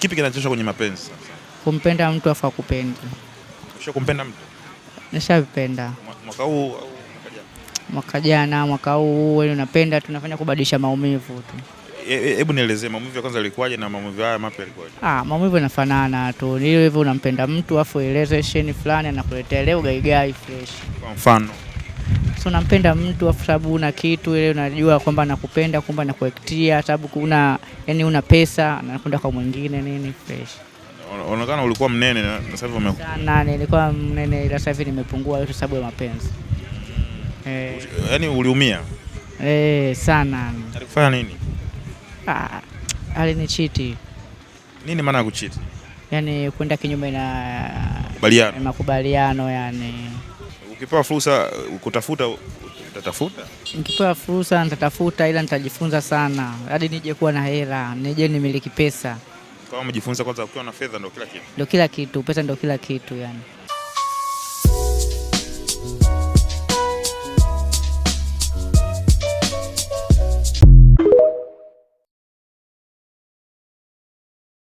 Kipi kinachosha kwenye mapenzi sasa? Kumpenda mtu afu akupendi. Usha kumpenda mtu? Nishapenda. Mwaka huu au mwaka jana? Mwaka jana, mwaka huu wewe unapenda, tunafanya kubadilisha maumivu tu. Hebu nielezee maumivu ya kwanza yalikuwaje na maumivu haya mapya yalikuwaje? Ah, maumivu yanafanana tu. Ni ile hivyo unampenda mtu afu elezesheni fulani anakuletea leo gaigai fresh. Kwa mfano, So unampenda mtu afu sababu una kitu ile unajua kwamba anakupenda, kumbe anakuactia sababu kuna yani una pesa anakwenda kwa mwingine nini fresh. Unaonekana ulikuwa mnene na sasa hivi ume Sana nilikuwa mnene ila sasa hivi nimepungua yote sababu ya mapenzi. Yaani uliumia. Sana. Alikufanya nini? Ah, alinichiti. Nini maana ya kuchiti? Yaani kwenda kinyume na Makubaliano. Makubaliano yani. Ukipewa fursa kutafuta utatafuta? Nikipewa fursa nitatafuta, ila nitajifunza sana hadi nije kuwa na hela, nije nimiliki pesa. Kama umejifunza kwanza, ukiwa na fedha ndio kila kitu. Ndio kila kitu, pesa ndio kila kitu yani.